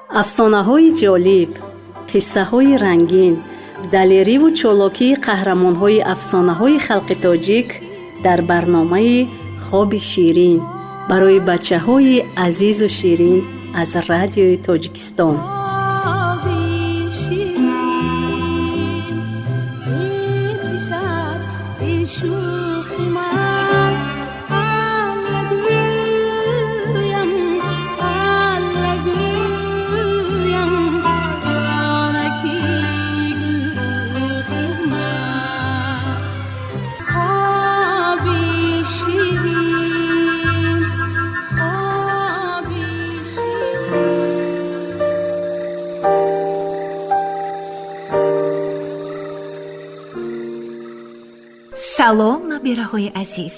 Афсонаҳои ҷолиб, қиссаҳои рангин, далериву чолокии қаҳрамонҳои афсонаҳои халқи тоҷик дар барномаи «Хоби ширин» барои бачаҳои азизу ширин аз Радиои Тоҷикистон. Хоби ширин, эй писар, эй шӯхи ман, Алла гӯям, Алла гӯям, ҷонаки гулрухи ман. Хоби ширин, хоби ширин. Салом, набираҳои азиз!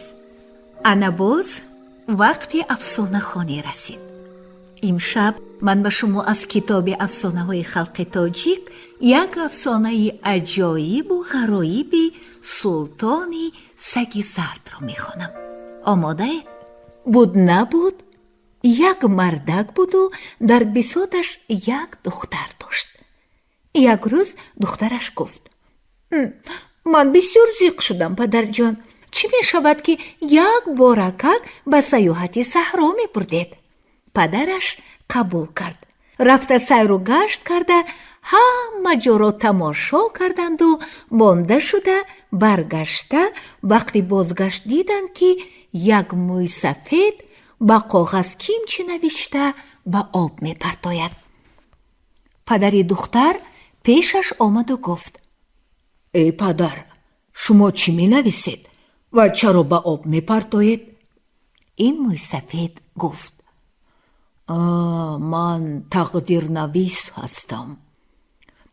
Ана боз вақти афсонахонӣ расид. Имшаб ман ба шумо аз китоби афсонаҳои халқи тоҷик як афсонаи аҷоибу ғароиби султони саги зардро мехонам. Омодаед? Буд, набуд, як мардак буду дар бисоташ як духтар дошт. Як рӯз духтараш гуфт: «Ман бисёр зиқ шудам, падарҷон. Чӣ мешавад, ки як боракак ба саёҳати саҳро мебурдед?» Падараш қабул кард. Рафта сайру гашт карда, ҳама ҷоро тамошо карданду монда шуда баргашта, вақти бозгашт диданд, ки як мӯйсафед ба коғаз кимчи навишта ба об мепартояд. Падари духтар пешаш омаду гуфт: «Эй падар, шумо чӣ менависед ва чаро ба об мепартоед?» Ин мӯйсафед гуфт: «Ман тақдирнавис ҳастам.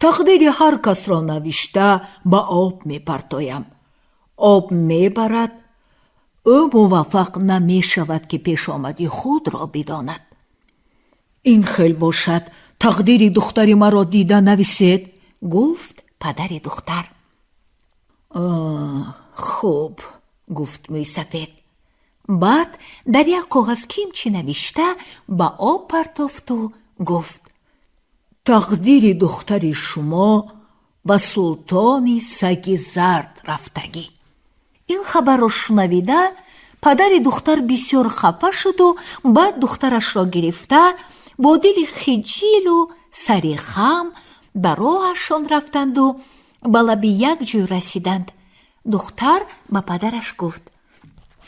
Тақдири ҳар касро навишта ба об мепартоям. Об мебарад, ӯ муваффақ намешавад, ки пешомади худро бидонад». «Ин хел бошад, тақдири духтари маро дида нависед», гуфт падари духтар. «Хуб», гуфт мӯйсафед. Баъд дар як коғаз кимчи навишта ба об партофту гуфт: «Тақдири духтари шумо ба султони саги зард рафтагӣ». Ин хабарро шунавида, падари духтар бисёр хафа шуду баъд духтарашро гирифта, бо дили хиҷилу сари хам ба роҳашон рафтанду ба лаби як ҷӯй расиданд. Духтар ба падараш гуфт: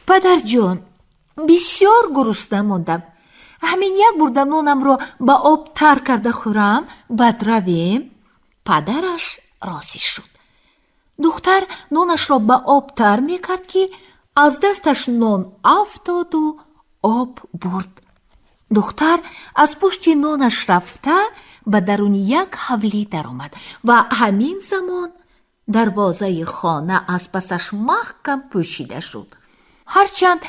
«Падарҷон, бисёр гурусна мондам. Ҳамин як бурда нонамро ба об тар карда хӯрам, баъд равем». Падараш розӣ шуд. Духтар нонашро ба об тар мекард, ки аз дасташ нон афтоду об бурд. Духтар аз пушти нонаш рафта ба даруни як ҳавлӣ даромад ва ҳамин замон дарвозаи хона аз пасаш маҳкам пӯшида шуд. Ҳарчанд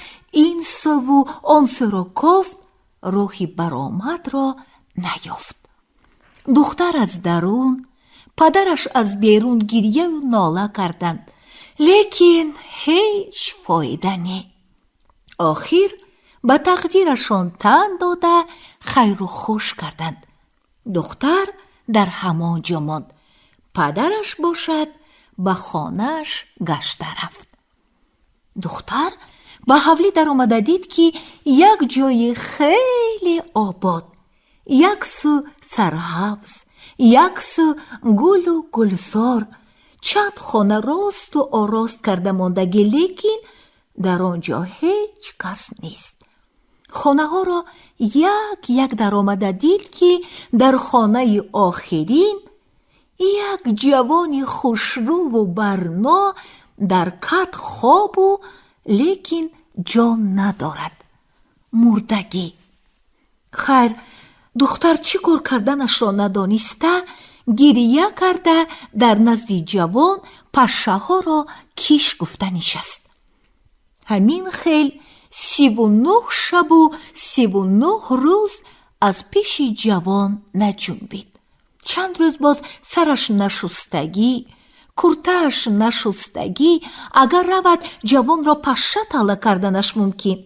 ин суву он сӯро кофт, роҳи баромадро наёфт. Духтар аз дарун, падараш аз берун гирьяю нола карданд, лекин ҳеҷ фоида не. Охир ба тақдирашон тан дода, хайру хуш карданд. Духтар дар ҳамон ҷо монд, падараш бошад, ба хонааш гашта рафт. Духтар ба ҳавлӣ даромада дид, ки як ҷои хеле обод, як сӯ сарҳавз, як сӯ гулу гулзор, чанд хона росту орост карда мондагӣ, лекин дар он ҷо ҳеҷ кас нест. Хонаҳоро як як даромада дид, ки дар хонаи охирин як ҷавони хушрӯву барно дар кат хобу, лекин ҷон надорад, мурдагӣ. Хайр, духтар чӣ кор карданашро надониста, гирия карда, дар назди ҷавон пашшаҳоро киш гуфта нишаст. Ҳамин хел 39 шабу 39 рӯз аз пеши ҷавон наҷунбид. Чанд рӯз боз сараш нашустагӣ, куртааш нашустагӣ. Агар равад, ҷавонро пашша тала карданаш мумкин.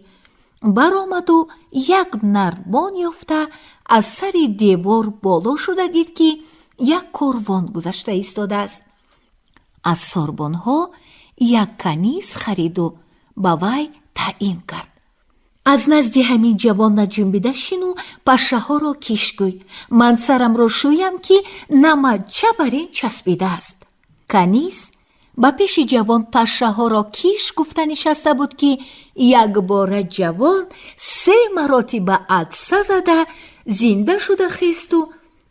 Баромаду як нардбон ёфта, аз сари девор боло шуда дид, ки як корвон гузашта истодааст. Аз сорбонҳо як каниз хариду ба вай таъин кард: «Аз назди ҳамин ҷавон наҷунбида шину пашшаҳоро киш гӯй. Ман сарамро шӯям, ки намача бар ин часпидааст». Каниз ба пеши ҷавон пашшаҳоро киш гуфта нишаста буд, ки якбора ҷавон се маротиба атса зада, зинда шуда хесту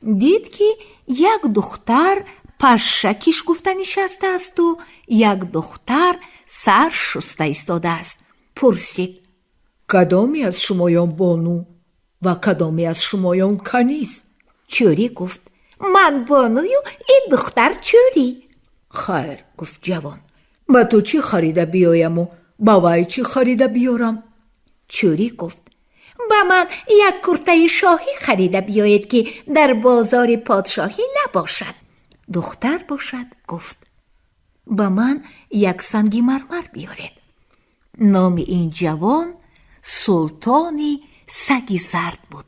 дид, ки як духтар пашша киш гуфта нишастаасту як духтар сар шуста истодааст. Пурсид: «Кадоме аз шумоён бону ва кадоме аз шумоён каниз?» Чӯрӣ гуфт: «Ман боную, ин духтар чӯрӣ». «Хайр, — гуфт ҷавон, — ба ту чӣ харида биёяму ба вай чӣ харида биёрам?» Чӯрӣ гуфт: «Ба ман як куртаи шоҳӣ харида биёед, ки дар бозори подшоҳӣ набошад». Духтар бошад гуфт: «Ба ман як санги мармар биёред». Номи ин ҷавон Султони Саги Зард буд.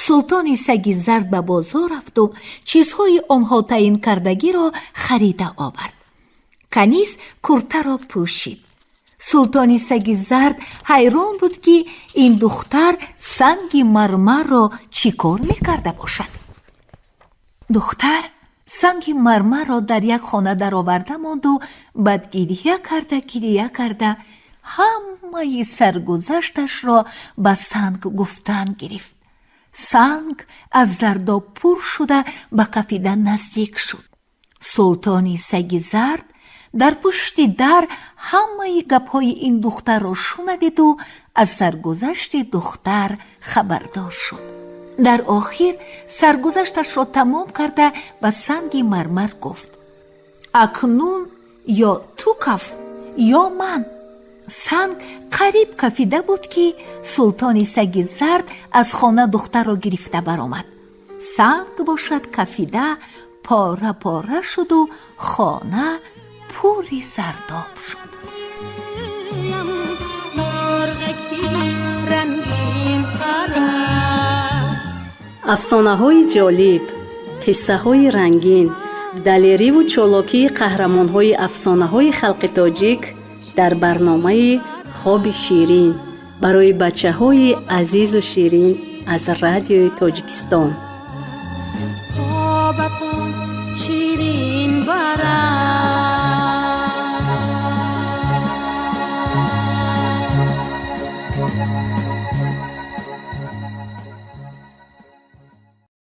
Султони Саги Зард ба бозор рафту чизҳои онҳо таъинкардагиро харида овард. Каниз куртаро пӯшид. Султони Саги Зард ҳайрон буд, ки ин духтар санги мармарро чӣ кор мекарда бошад. Духтар санги мармарро дар як хона дароварда монду баъд гирья карда, гирья карда, ҳамаи саргузашташро ба санг гуфтан гирифт. Санг аз зардоб пур шуда, ба кафидан наздик шуд. Султони Саги Зард дар пушти дар ҳамаи гапҳои ин духтарро шунавиду аз саргузашти духтар хабардор шуд. Дар охир саргузашташро тамом карда, ба санги мармар гуфт: «Акнун ё ту каф, ё ман». Санг қариб кафида буд, ки Султони Саги Зард аз хона духтарро гирифта баромад. Санг бошад кафида, пора пора шуду хона пури зардоб шуд. Мурғаки рангин парад. Афсонаҳои ҷолиб, қиссаҳои рангин, далериву чолокии қаҳрамонҳои афсонаҳои халқи тоҷик дар барномаи «Хоби ширин» барои бачаҳои азизу ширин аз Радиои Тоҷикистон. Хобатон ширин барад.